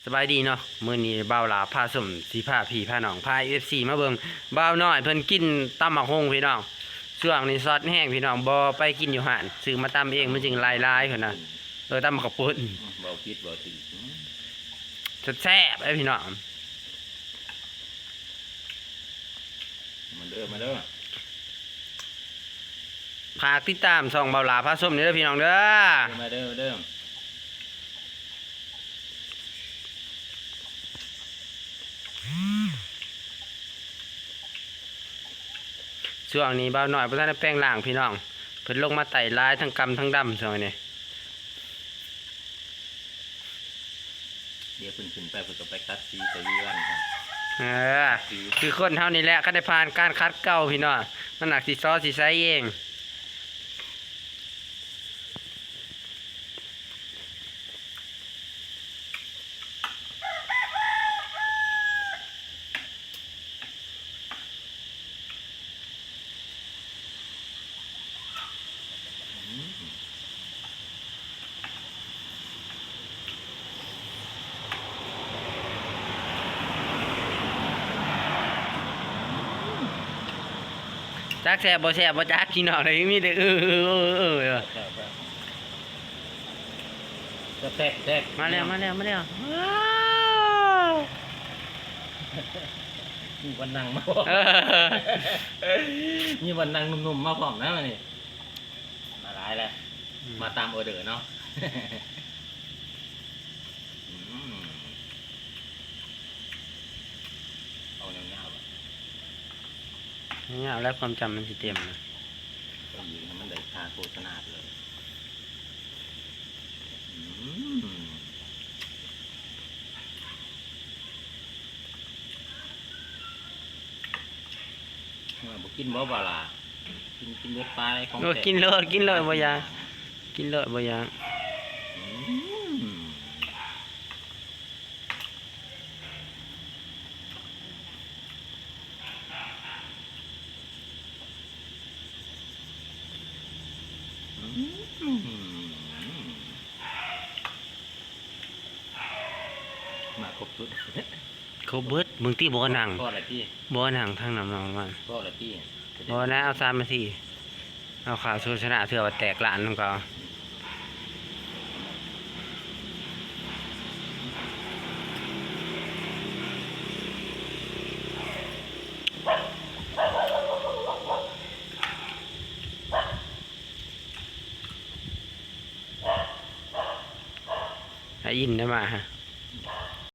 ສະບາຍດີເນາະ ມື້ນີ້ບ່າວຫຼ້າພາຊົມ ຊິພາພີ່ພານ້ອງ ພາເອັຟຊີມາເບິ່ງ ບ່າວນ້ອຍເພິ່ນກິນຕຳບັກຫຸ່ງພີ່ນ້ອງ. ຊ່ວງນີ້ຊັອດແຮງພີ່ນ້ອງ ບໍ່ໄປກິນຢູ່ຮ້ານ ຊື້ມາຕຳເອງ ມັນຈຶ່ງຫຼາຍໆ ເພິ່ນນະ. ເອີ ຕຳບັກເຂົ້າປຸ້ນ ອືມ ເວົ້າຜິດເວົ້າຖືກ ອືມ ແຊບໆ ເດ້ພີ່ນ້ອງ. ມາເດີ ມາເດີ ຝາກຕິດຕາມຊ່ອງບ່າວຫຼ້າພາຊົມເດີພີ່ນ້ອງເດີ ມາເດີ ມາເດີ. ຊ່ວງນີ້ບ່າວນ້ອຍບໍ່ທັນໄດ້ແປງຮ່າງພີ່ນ້ອງ ເພິ່ນລົງມາໄຕ້ຫຼາຍ ທັງກຳທັງດຳຊ່ວງນີ້. ດຽວເພິ່ນຂຶ້ນໄປ ເພິ່ນກໍໄປຂັດສີສະວີວັນ ເອີ ຄືຄົນເຮົານີ້ແຫຼະ ຄັນໄດ້ຜ່ານການຂັດເກົາພີ່ນ້ອງ ມັນໜັກຊິຊໍຊິໄຊເອງ. ຈັກແຊບບໍ່ແຊບບໍ່ຈັກພີ່ນ້ອງເອີຍ ມີແຕ່ ເອີ ເອີ ເອີ ເອີ ແຊບ ແຊບ ມາແລ້ວ ມາແລ້ວ ມາແລ້ວ ວ້າວ ມີບ່ອນນັ່ງມາພ້ອມ ເອີ ມີບ່ອນນັ່ງໜຸ່ມໆມາພ້ອມນະມື້ນີ້ ມາຫຼາຍແລ້ວ ອືມ ມາຕາມອໍເດີເນາະ ອືມ ເອົາຍາວໆ ຍາວແລ້ວ ຄວາມຈຳມັນຊິເຕັມນະ ກໍຍິງໃຫ້ມັນໄດ້ຄ່າໂຄສະນາໄປເລີຍ ອືມ ບໍ່ກິນບໍ່ ບ່າວຫຼ້າ ກິນ ກິນເບິດປາຍຂອງ ໂອ້ ແທ້ ກິນໂລດ ກິນໂລດ ບໍ່ຢາກ ກິນໂລດ ບໍ່ຢາກ ອືມ. ມາຄົບຊຸດ ຄົບເບິດ ເບິ່ງຕິ ບໍ່ນັ່ງ ພໍລະຕິ ບໍ່ນັ່ງທາງນ້ຳນອງມັນ ພໍລະຕິ ບໍ່ນະ ເອົາສາມນາທີ ເອົາຂ້າວໂຊຊະນະ ເທື່ອວ່າແຕກລ້ານນຳເຂົາ. ໃຫ້ອີ່ນໄດ້ມາ.